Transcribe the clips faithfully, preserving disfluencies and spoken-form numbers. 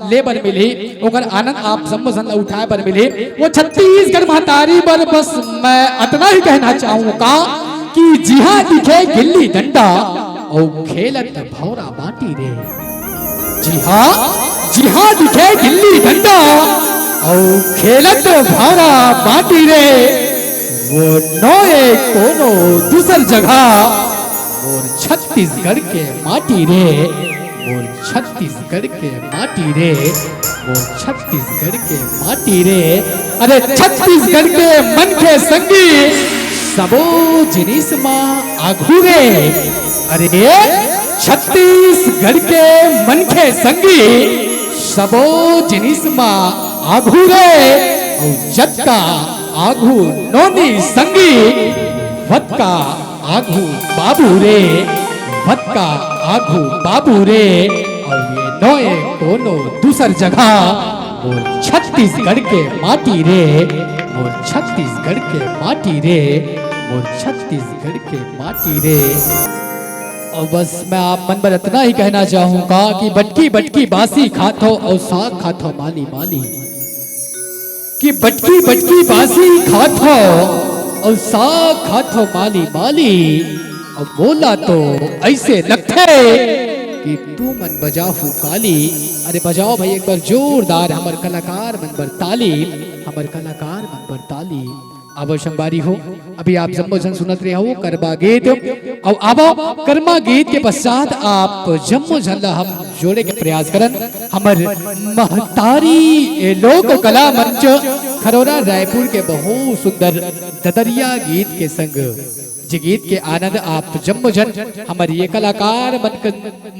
ले बर मिलही, ओकर आनंद आप जम्मो झन ला उठाए बर मिलही। वो छत्तीसगढ़ महतारी बर बस मैं अतना ही कहना चाहूँ का कि जिहाँ दिखे गिल्ली डंडा अउ खेलत भौरा बाँटी रे। जिहाँ, जिहाँ दिखे गिल्ली डंडा अउ खेलत भौरा बाँटी रे, वो नोए कोनो दूसर जगह मोर छत्तीसगढ़ के माटी रे, मोर छत्तीसगढ़ के माटी रे, मोर छत्तीसगढ़ के माटी रे। अरे छत्तीसगढ़ के मनखे संगी सबो जिनिस म आघू रे। अरे छत्तीसगढ़ के मनखे संगी सबो जिनिस म आघू रे। अउ जतका आघू नोनी संगी वतका आघू बाबू रे, वतका आघू बाबू रे। अउ ये नोए कोनो दूसर जगह मोर छत्तीसगढ़ के माटी रे, मोर छत्तीसगढ़ के माटी रे, मोर छत्तीसगढ़ के माटी रे। अउ बस मैं आप मन बर अतना ही कहना चाहूँ का कि बटकी बटकी बासी खाथो अउ साग खाथो माली माली, कि बटकी बटकी बासी खाथो अउ साग खाथो माली माली। अउ मोला तो अइसे लगथे कि तुमन बजाहू काली। अरे बजाओ भाई एक बार जोरदार हमर कलाकार मन बर ताली, हमर कलाकार मन बर ताली। आवो संगवारी हो, अभी आप जम्मो झन सुनत रहे हो करमा गीत। अउ आवो करमा गीत के पश्चात आप जम्मो झन ला हम जोड़े के प्रयास करन। हमर महतारी लोक कला मंच खरोरा रायपुर के बहुत सुंदर ददरिया गीत के संग, जे गीत के आनंद आप जम्मो झन हमर ये कलाकार मन के,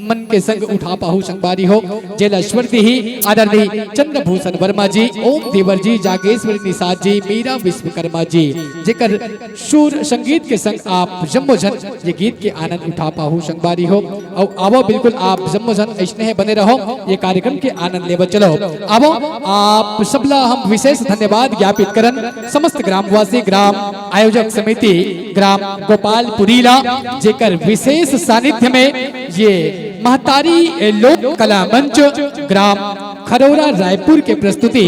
मन के संग उठा पाहू संगवारी हो, जेला स्वर दिही आदरणीय चंद्रभूषण वर्मा जी, ओम देवर जी, जागेश्वरी निषाद जी, मीरा विश्वकर्मा जी, जेकर सुर संगीत के संग आप जम्मो झन ये गीत के आनंद उठा पाहू संगवारी हो। अउ आवो बिल्कुल आप जम्मो झन अइसने बने रहो, ये कार्यक्रम के आनंद लेवत चलो। आवो आप सबला हम विशेष धन्यवाद ज्ञापित करन समस्त ग्रामवासी, ग्राम आयोजक समिति, ग्राम गोपालपुरी ला, जेकर विशेष सानिध्य में ये महतारी लोक कला मंच ग्राम खरोरा रायपुर के प्रस्तुति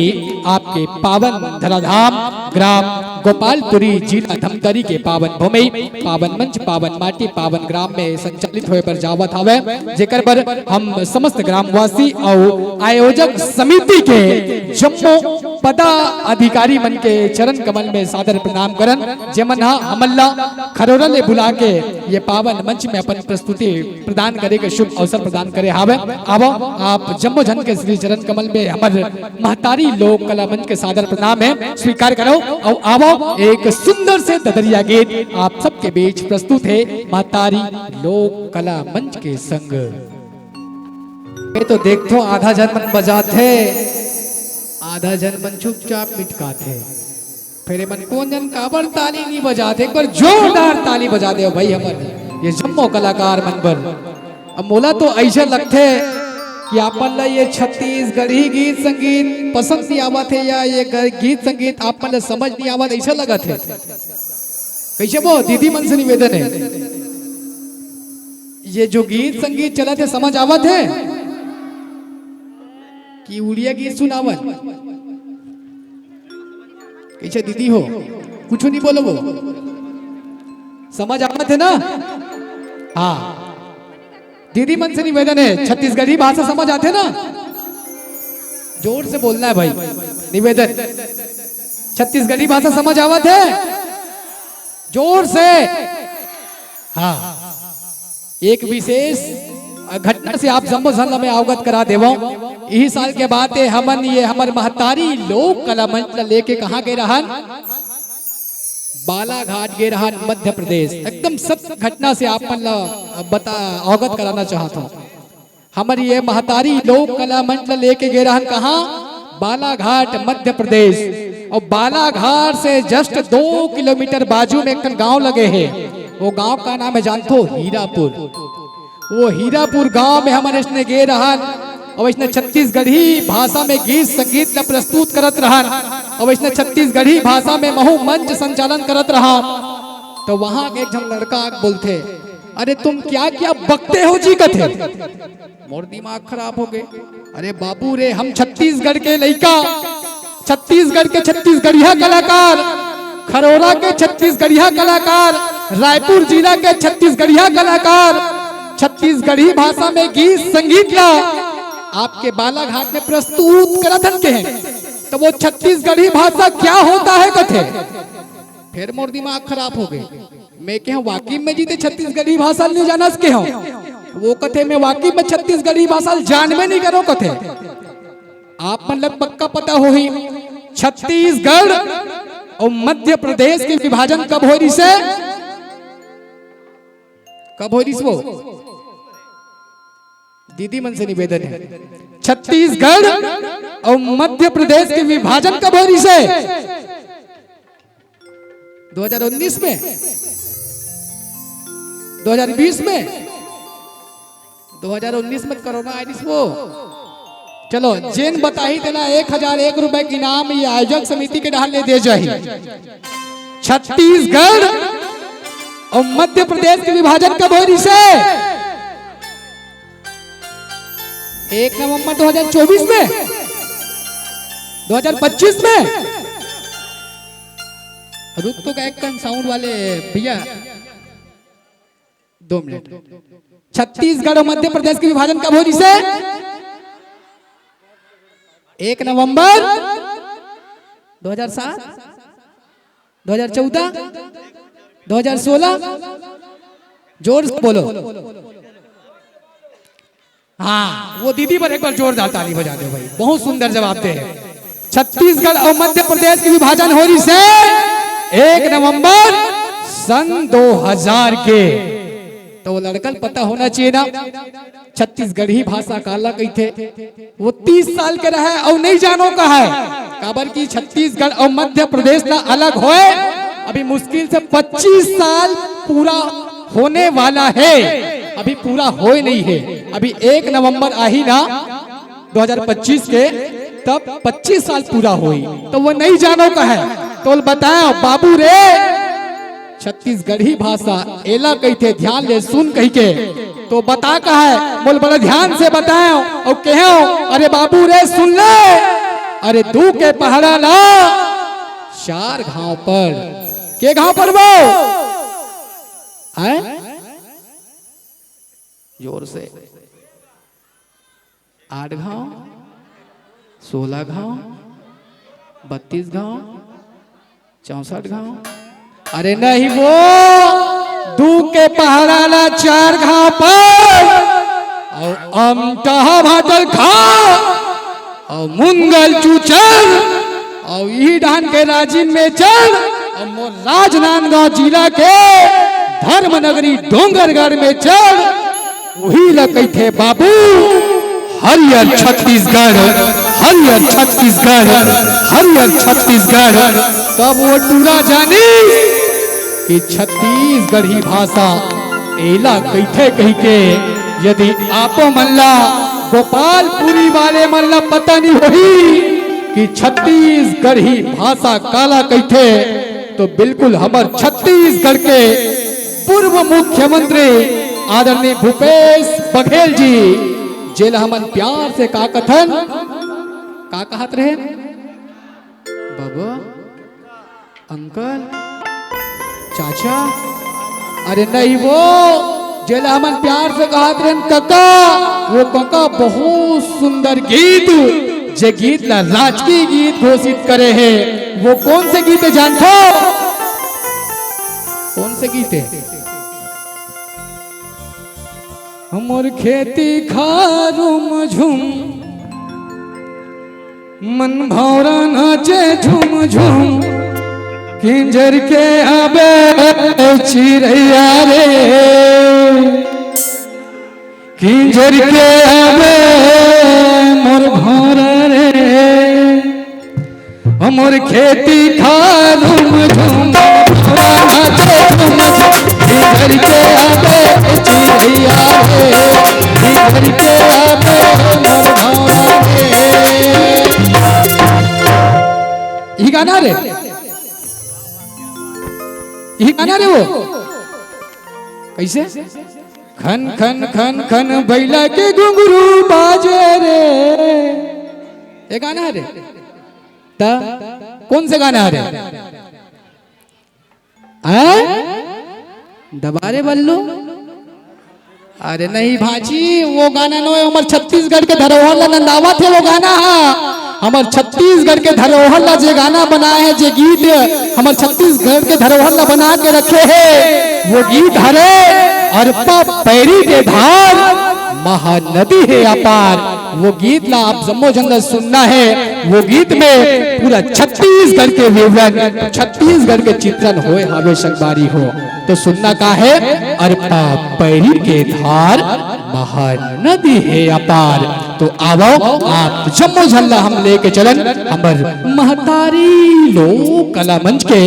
आपके पावन धराधाम ग्राम गोपालपुरी जिला धमतरी के पावन भूमि, पावन मंच, पावन माटी, पावन ग्राम में संचालित होए बर जावत हावय, जेकर बर हम समस्त ग्रामवासी अउ आयोजक समिति के जम्मो पदाधिकारी मन के चरण कमल में सादर प्रणाम करन, जेमन ह हमन ला खरोरा ले बुला के ये पावन मंच में अपन प्रस्तुति प्रदान करे के शुभ अवसर प्रदान करे हावय। आवो आप जम्मो झन के श्री चरण कमल में हमर महतारी लोक कला मंच के सादर प्रणाम हे, स्वीकार करो। अउ आवो एक सुंदर से ददरिया गीत आप सबके बीच प्रस्तुत हे महतारी लोक कला मंच के संग। मैं तो देखथो आधा झन मन बजाथे, आधा झन मन चुपचाप मिटकाथे। फेर एमन कोन जन काबर ताली नइ बजात हे? एक बार जोरदार ताली बजा देव भाई हमर ये जम्मो कलाकार मन बर। अब मोला तो अइसे लगथे कि आप मन ला ये छत्तीसगढ़ी गीत संगीत पसंद नइ आवत हे या ये ग-, गीत संगीत आप मन ला समझ नइ आवत, अइसे लगत हे। कइसे वो दीदी मन से निवेदन हे, ये जो गीत संगीत चलत हे समझ आवत हे कि उड़िया गीत सुनावत? कइसे दीदी हो, कुछु नइ बोलो वो। समझ आवत हे ना? हाँ, दीदी मन से निवेदन हे, छत्तीसगढ़ी भाषा समझ आथे ना? जोर से बोलना हे भाई, निवेदन। छत्तीसगढ़ी भाषा समझ आवत हे? जोर से। हाँ, एक विशेष घटना से आप जम्मो झन ला मैं अवगत करा देवंव। इही साल के बात हे, हमन ये हमर महतारी लोक कला मंच ला लेके कहाँ गे रहन? बालाघाट गे रहन, मध्य प्रदेश। एकदम सत्य घटना से आप मन ला बता, अवगत कराना चाहत हंव। हमर ये महतारी लोक कला मंच ला लेके गे रहन कहाँ? बालाघाट, मध्य प्रदेश। अउ बालाघाट से just दो किलोमीटर बाजू में एक ठन गांव लगे हे, वो गांव का नाम हे जानथो? हीरापुर। वो हीरापुर गांव में हमन अइसने गे रहन, अउ अइसने छत्तीसगढ़ी भाषा में गीत संगीत ला प्रस्तुत करत रहन, अउ अइसने छत्तीसगढ़ी भाषा में महूं मंच संचालन करत रहंव। तो वहां के एक झन लड़का आके बोलथे, "अरे तुम क्या क्या बकते हो जी?" कथे। मोर दिमाग खराब हो गए। अरे बाबू रे, हम छत्तीसगढ़ के लइका, छत्तीसगढ़ के छत्तीसगढ़िया कलाकार, खरोरा के छत्तीसगढ़िया कलाकार, रायपुर जिला के छत्तीसगढ़िया कलाकार, छत्तीसगढ़ी भाषा में गीत संगीत ला आपके बालाघाट में प्रस्तुत करत हन के हैं, तो वो छत्तीसगढ़ी भाषा क्या होता है कथे। फिर मोर दिमाग खराब हो गए। मैं कहे, "वाकई में जी ते छत्तीसगढ़ी भाषा नहीं जानस?" कहे, वो कथे, "मैं वाकई में छत्तीसगढ़ी भाषा जानबे नहीं करो," कथे। आप मन ला पक्का पता होही, छत्तीसगढ़ और मध्य प्रदेश के विभाजन कब होय रिहिसे? कब होय रिहिस वो? दीदी मन से निवेदन है, छत्तीसगढ़ और मध्य प्रदेश के विभाजन कब होय रिहिसे? दो हज़ार उन्नीस में, दो हज़ार बीस में, दो हज़ार उन्नीस में कोरोना आय रिहिस वो। चलो, जेन बताही तेला एक हजार एक रुपए के इनाम ये आयोजक समिति के डहार ले दे जाही। छत्तीसगढ़ और मध्य प्रदेश के विभाजन कब होय रिहिसे? एक नवंबर दो हज़ार चौबीस में, दो हज़ार पच्चीस में। रुक तो गा, एक कन साउंड वाले भैया, दो मिनट। छत्तीसगढ़ और मध्य प्रदेश के विभाजन कब होय रिहिसे? एक नवंबर दो हज़ार सात, दो हज़ार चौदह, दो हज़ार सोलह। जोर से बोलो। हाँ, वो दीदी पर एक बार जोरदार ताली बजा दो भाई, बहुत सुंदर जवाब दे हैं। छत्तीसगढ़ और मध्य प्रदेश के विभाजन होय रिहिसे एक नवंबर सन दो हज़ार के। तो वो लड़कन पता होना चाहिए ना, छत्तीसगढ़ी भाषा काला कहिथे। वो तीस साल के रहे और नहीं जानो का है, काबर कि छत्तीसगढ़ और मध्य प्रदेश ला अलग होय अभी मुश्किल से पच्चीस साल पूरा होने वाला है, अभी पूरा होय नहीं है, अभी एक नवंबर आही ना दो हज़ार पच्चीस के, तब पच्चीस साल पूरा होई, तो वो नहीं जानो का है, तो बताओ बाबू रे, छत्तीसगढ़ी भाषा एला कहिथे, ध्यान ले सुन कहिके। तो बता का है, मोला बड़ा ध्यान से बताओ और कहो, अरे बाबू रे सुन ले, अरे दू के पहाड़ा ला चार घांव पड़, के घांव पड़बो? हैं? जोर से। आठ घांव, सोलह घांव, बत्तीस घांव, चौसठ घांव। अरे नहीं वो, दू के पहाड़ा ला चार घांव पड़, और अमटहा भाटल खा, और मुंगल चूचल, और इही डहान के राजिम में चल, और मोर राजनांदगांव जिला के धर्मनगरी डोंगरगढ़ में चल, उही ला कहिथे बाबू, हरियर छत्तीसगढ़, हरियर छत्तीसगढ़, हरियर छत्तीसगढ़। तब वो टूरा जानी कि छत्तीसगढ़ी भाषा एला कहिथे कहिके। यदि आपो मन ला, गोपालपुरी वाले मन ला पता नहीं होही कि छत्तीसगढ़ी भाषा काला कहिथे, तो बिल्कुल हमर छत्तीसगढ़ के पूर्व मुख्यमंत्री आदरणीय भूपेश बघेल जी, जेला हमन प्यार से का कथन, का कहत रहे बाबा, अंकल, चाचा, अरे नहीं वो, जेला हमन प्यार से कहत रहन कका, वो कका बहुत सुंदर गीत, जे गीत ला राजकीय गीत घोषित करे हे, वो कौन से गीत हे जानथो? कौन से गीत हे? हमर खेती खार उमझुम, मन भौरा नाचे झुम झुम, किंजर के आबे चिरैया रे, किंजर के आबे मोर भौरा रे। हमर खेती खार उमझुम, भौरा नाचे झुम झुम, किंजर के आबे चिरैया रे, किंजर के आबे मोर भौरा रे। यही गाना रे, यही गाना रे वो। कइसे? खन खन खन खन बइला के घुंघरू बाजे रे। ये गाना हरे? त कौन से गाना हरे? हैं? दबा रे बल्लू। अरे नहीं भाजी, वो गाना नोहे, हमर छत्तीसगढ़ के धरोहर ला नंदावत हे वो गाना हा। हमर छत्तीसगढ़ के धरोहर ला जे गाना बनाए हे, जे गीत हमर छत्तीसगढ़ के धरोहर ला बना के रखे हे, वो गीत हरे अरपा पैरी के धार, महानदी हे अपार। वो गीत ला आप जम्मो झन ला सुनना हे। वो गीत में पूरा छत्तीसगढ़ के विवरण, छत्तीसगढ़ के चित्रण होए हावे संगवारी हो। तो सुनना का हे, अरपा पैरी के धार, महानदी हे अपार। तो आवो, आप जम्मो झन ला हम लेके चलन हमर महतारी लोक कला मंच के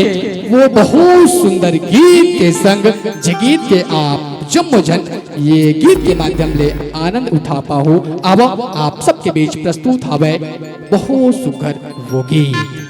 वो बहुत सुंदर गीत के संग, जे गीत के आप जम्मो झन ये गीत के माध्यम ले आनंद उठा पाहू। आवो, आप सबके बीच प्रस्तुत हवे बहुत सुघर वो गीत।